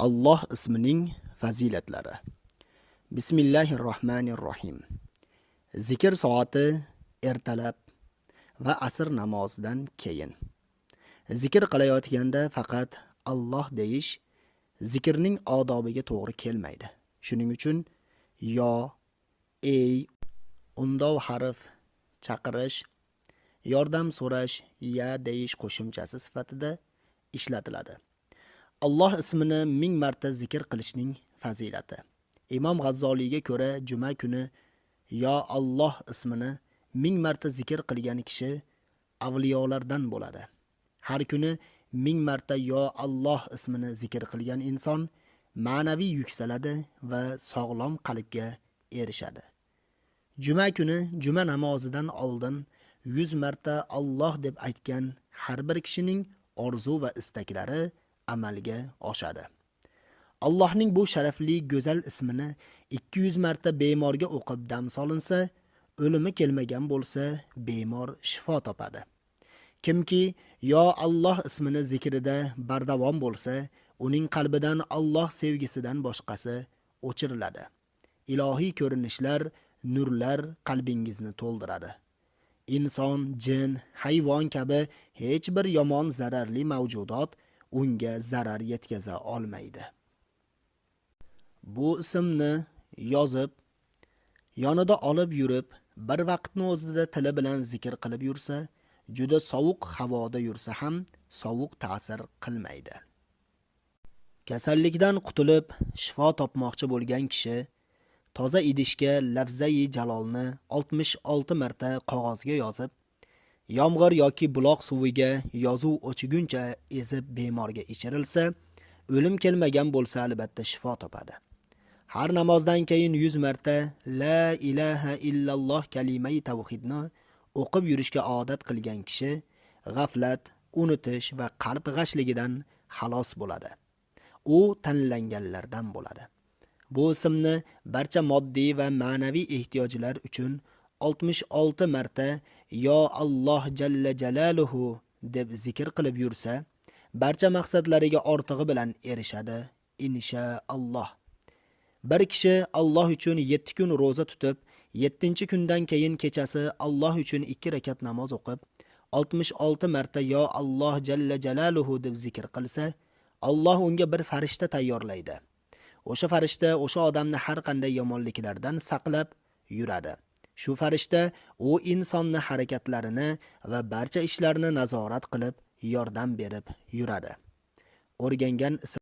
Alloh ismining fazilatlari. Bismillahirrohmanirrohim. Zikr soati ertalab va asr namozidan keyin. Zikr qilayotganda faqat Alloh deyish zikrning odobiga to'g'ri kelmaydi. Shuning uchun yo, ey, undov harf, chaqirish, yordam so'rash, ya deyish qo'shimchasi sifatida ishlatiladi. Alloh ismini 1000 marta zikr qilishning fazilati. Imom G'azzoliyga ko'ra juma kuni yo Alloh ismini 1000 marta zikr qilgan kishi avliyolardan bo'ladi. Har kuni 1000 marta yo Alloh ismini zikr qilgan inson ma'naviy yuksaladi va sog'lom qalbga erishadi. Juma kuni juma namozidan oldin 100 marta Alloh deb aytgan har bir kishining orzu va istaklari amalga oshadi. Allohning bu sharafli go'zal ismini 200 marta bemorga o'qib dam solinsa, o'limi kelmagan bo'lsa, bemor shifo topadi. Kimki yo Alloh ismini zikrida bardavom bo'lsa, uning qalbidan Alloh sevgisidan boshqasi o'chiriladi. Ilohiy ko'rinishlar, nurlar qalbingizni to'ldiradi. Inson, jin, hayvon kabi hech bir yomon zararli mavjudot unga zarar yetkaza olmaydi. Bu ismni yozib, yonida olib yurib, bir vaqtni o'zida tili bilan zikr qilib yursa, juda sovuq havoda yursa ham sovuq ta'sir qilmaydi. Kasallikdan qutulib, shifo topmoqchi bo'lgan kishi toza idishga lafzai jalolni 66 marta qog'ozga yozib, yomg'ir yoki buloq suviga yozuv o'chiguncha ezib bemorga ichirilsa, o'lim kelmagan bo'lsa albatta shifo topadi. Har namozdan keyin 100 marta la ilaha illalloh kalimai tavhidni o'qib yurishga odat qilgan kishi g'aflat, unutish va qalb g'ashligidan xalos bo'ladi. U tanlanganlardan bo'ladi. Bu ismni barcha moddiy va ma'naviy ehtiyojlar uchun 66 marta yo Alloh jalla jalaluhu deb zikr qilib yursa, barcha maqsadlariga ortig'i bilan erishadi inshaalloh. Bir kishi Alloh uchun 7 kun roza tutib, 7-kundan keyin kechasi Alloh uchun 2 rakat namoz o'qib, 66 marta yo Alloh jalla jalaluhu deb zikr qilsa, Alloh unga bir farishta tayyorlaydi. O'sha farishta o'sha odamni har qanday yomonliklardan saqlab yuradi. Shu farishta u insonni harakatlarini va barcha ishlarini nazorat qilib, yordam berib yuradi. O'rgangan